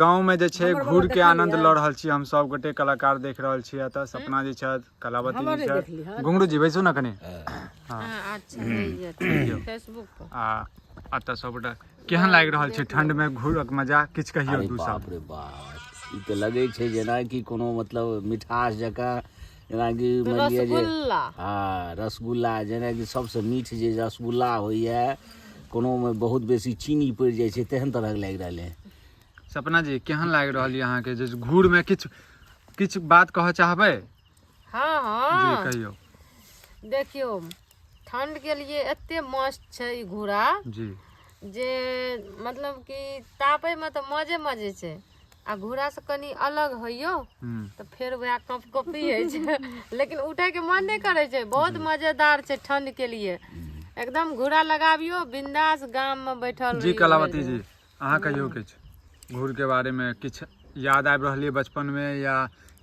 गाँव में जे छै घूर के आनंद लऽ रहल छी हम सब गोटे। कलाकार देख रहल छी एतऽ, सपना जी छथि, कलावती जी छथि, घुंघरू जी बैसू ने कनि। हाँ, अच्छा, होइए फेसबुक पर। आ एतऽ सब गोटा केहन लागि रहल छै ठंड में घूरक मजा, किछु कहियौ अरे दू बाप शब्द। रे बाप, ई तऽ लगै छै जेनाकि कोनो मतलब मिठास जकाँ, जेनाकि मानि लिअ जे रसगुल्ला। हँ, रसगुल्ला, जेनाकि सबसँ मीठ जे रसगुल्ला होइए, कोनोमे बहुत बेसी चीनी पड़ि जाइ छै, तेहन तरहक लागि रहलै हँ। सपना जी, केहन लागि रहल यऽ अहाँके जे घूर में किछु किछु बात कहऽ चाहबै? हाँ जी हाँ, कहियौ। देखियौ, ठंड के लिए एते मस्त छै ई घूरा जी, जे मतलब कि तापै में तऽ मजे मजे छै, आ घूरा से कनि अलग होइयो तऽ फेर वएह कप कपी होइ छै, लेकिन उठै के मन नहि करै छै। बहुत मजेदार छै ठंड के लिए, एकदम घूरा लगाबियो, बिंदास गाम में बैठल जी। रहियो कलावती भरि जी, दिन। अहाँ कहियौ किछु घूर के बारे में, किछु याद आबि रहल यऽ बचपन में या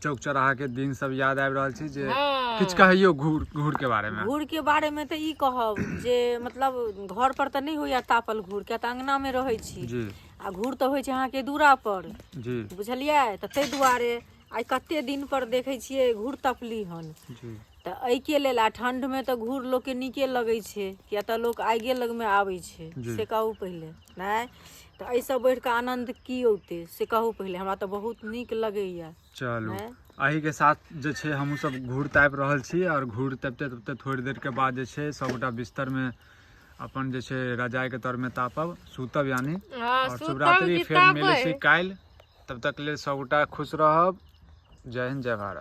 चौक चौराहा के दिन सब याद आबि रहल छै जे हाँ। किछु कहियौ घूर घूर के बारे में। घूर के बारे में तऽ ई कहब जे मतलब घर पर तऽ नहि होइया तापल घूर, किया तऽ अंगना में रहै छी जी, आ घूर तऽ होइ छै अहाँके दूरा पर जी, बुझलियै? तऽ ताहि दुआरे आइ कते दिन पर देखै छियै घूर तपली हन जी। तऽ एहिके लेल, आ ठण्डमे तऽ घूर लोकके नीके लगै छै, किया तऽ लोक आगिए लगमे आबै छै जी। से कहू पहिले। नहि तऽ एहिसँ बढ़ि कऽ आनन्द की औतै, से कहू पहिले। हमरा तऽ बहुत नीक लगैया। चलू, नहि? एहि के साथ जे छै हमहूँ सब घूर तापि रहल छी, आओर घूर तपिते तपिते थोड़ी देर के बाद जे छै सबगोटा बिस्तर में अपन जे छै रजाई के तर में तापब, सुतब यानी। हाँ, और सुतब शुभरात्रि, कि फेर मिलै छी तापै? काल्हि, तब तक लेल सबगोटा खुश रहब। जय हिंद, जय भारत।